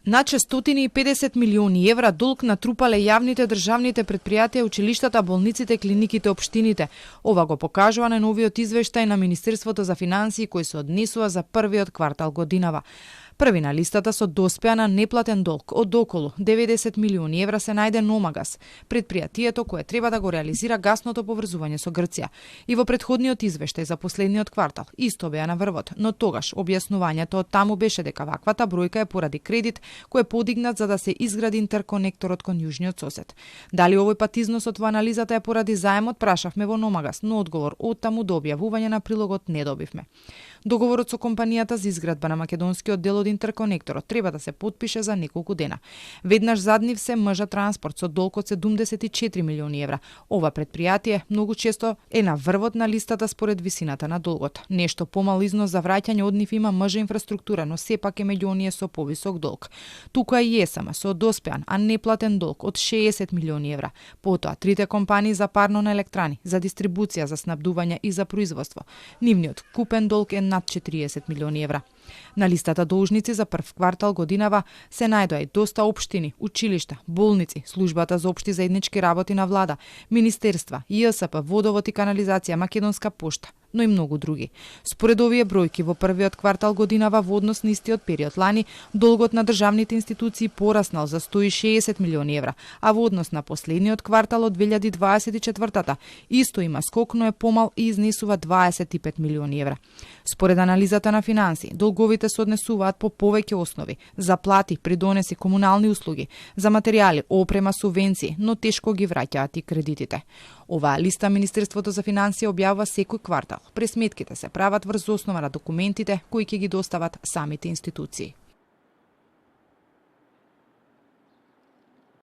На 650 милиони евра долг натрупале јавните државните предпријатија, училиштата, болниците, клиниките, општините. Ова го покажува на новиот извештај на Министерството за финансии кој се однесува за првиот квартал годинава. Први на листата со доспеана неплатен долг од околу 90 милиони евра се најде Номагас, предпријатието кое треба да го реализира гасното поврзување со Грција. И во претходниот извештај за последниот квартал исто беа на врвот, но тогаш објаснувањето од таму беше дека ваквата бројка е поради кредит кој е подигнат за да се изгради интерконекторот кон јужниот сосед. Дали овој пат износот во анализата е поради заемот, прашавме во Номагас, но одговор од таму до објавување на прилогот не добивме. Договорот со компанијата за изградба на македонскиот дел од интерконекторот треба да се потпише за неколку дена. Веднаш зад нив се МЖ Транспорт со долг од 74 милиони евра. Ова предпријатие многу често е на врвот на листата според висината на долгот. Нешто помал износ за враќање од нив има МЖ Инфраструктура, но сепак е меѓу оние со повисок долг. Тука и ЕСМ со доспеан, а неплатен долг од 60 милиони евра. Потоа трите компании за парно на електрани, за дистрибуција, за снабдување и за производство. Нивниот купен долг е над 40 милиони евра. На листата должници за прв квартал годинава се најдоа и доста општини, училишта, болници, службата за општи заеднички работи на влада, министерства, ЈСП, водовод и канализација, Македонска пошта, но и многу други. Според овие бројки во првиот квартал годинава во однос на истиот период лани, долгот на државните институции пораснал за 160 милиони евра, а во однос на последниот квартал од 2024-та исто има скок, но е помал и изнесува 25 милиони евра. Според анализата на финансии, долговите се однесуваат по повеќе основи: за плати, придонеси, комунални услуги, за материјали, опрема, субвенции, но тешко ги враќаат и кредитите. Оваа листа Министерството за финансии објавува секој квартал. Пресметките се прават врз основа на документите кои ќе ги достават самите институции.